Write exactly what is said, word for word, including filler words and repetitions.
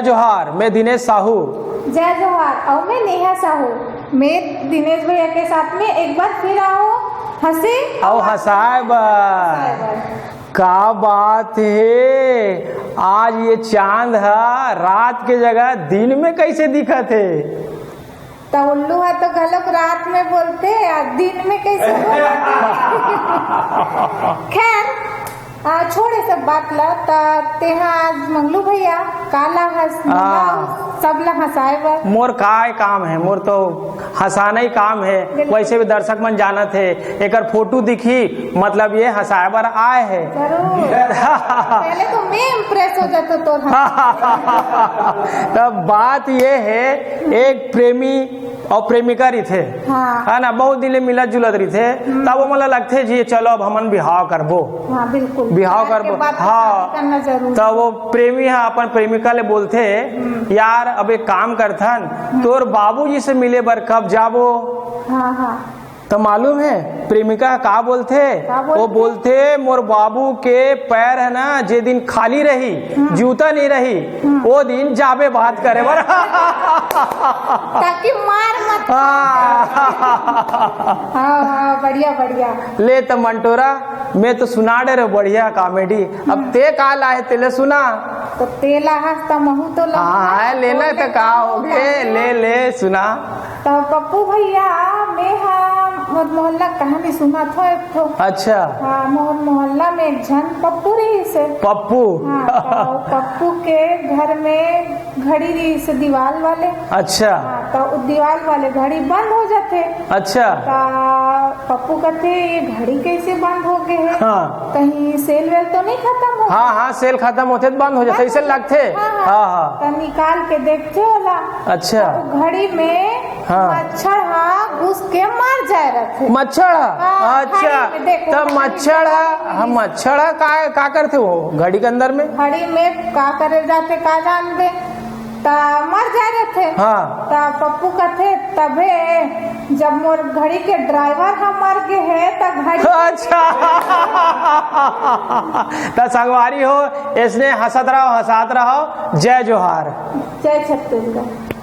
जोहार, मैं दिनेश साहू। जय जोहार, अउ मैं नेहा साहू। मैं दिनेश भैया के साथ में एक बार फिर आए हों हंसे अउ हंसाए बर। हंसाए बर। का बात हे, आज ये चांद ह रात के जगह दिन में कैसे दिखत हे? त उल्लू ह तो घलोक रात में बोलथे, आ दिन में कैसे बोलथे? खैर, आ, छोड़ ये सब बात ला। त तेहा आज मंगलू भैया, काला हंस, हाँ। सब ला हंसाए बर। मोर काय काम हे, मोर तो हंसाना ही काम हे। बिल्कुल। वैसे भी दर्शक मन जानत हे, एकर फोटो दिखी, मतलब ये हंसाए बर आए हे। जरूर। पहले तो मैं इम्प्रेस हो जाता तोर हंस। तब बात ये हे, एक प्रेमी अउ प्रेमिका रहिथे, हाँ। है ना, बहुत दिन ले मिलत जुलत रहिथे, हम्म। तब ओमन ला लगथे जी, चलो अब हमन बिहाव करबो। हाँ, बिल्कुल। बिहाव प्यार के करबो, बाद तो हाँ। शादी करना जरूरी तब हे। वो प्रेमी ह अपन प्रेमिका ले बोलथे, हम्म। यार अब एक काम करथन, हम्म। तोर बाबूजी से मिले बर कब जाबो? हाँ, हाँ। त मालूम हे प्रेमिका का बोलथे? का बोलथे? वो बोलथे, मोर बाबू के पैर हे ना, जे दिन खाली रही, हम्म। जूता नहीं रही, हम्म। वो दिन जाबे बात करे बर। ताकि मार मत हाँ। खाओ। हाँ, हाँ, बढ़िया, बढ़िया। ले त मंटोरा, मैं तो सुना डरे बढ़िया कॉमेडी। अब हम्म। ते का लाहे, तेले सुना। तो ते लाहस त महू तो ला। हाँ, लेना तो का होगे, ले, ले, सुना। त पप्पू भैया, मैं हा मोर मोहल्ला कहानी सुनात हों एक ठो। अच्छा। हाँ, मोर मोहल्ला में एक झन पप्पू रहिस हे। पप्पू। हाँ, त पप्पू के घर में घड़ी रहिस हे दीवाल वाले। अच्छा। हाँ, त वो दीवाल वाले घड़ी बंद हो जाथे। अच्छा। त पप्पू कथे, "ये घड़ी कैसे बंद हो गे हे? हाँ। कहीं सेल वेल तो नहीं खत्म हो हाँ, गे?" हाँ, सेल खत्म होथे त बंद हो जाथे, बंद ऐसे हो जाथे। लगथे। हाँ, हाँ। हाँ, हाँ। त निकाल के देखथे ओला। अच्छा। त वो घड़ी में हाँ। मच्छर हा घुस के मर जाए रथे। मच्छर हा? हाँ, अच्छा, घड़ी में देखो, त घड़ी मच्छर में हा, हम मच्छर हा का, का करथे वो घड़ी के अंदर में? घड़ी में का करे जाथे, का जानबे? त मर जाए रथे। हाँ। त पप्पू कथे, "तभे जब मोर घड़ी के ड्राइवर हा मर गे हे, त घड़ी" अच्छा। त संगवारी हो, ऐसने हंसत रहो, हंसात रहो। जय जोहार। जय छत्तीसगढ़।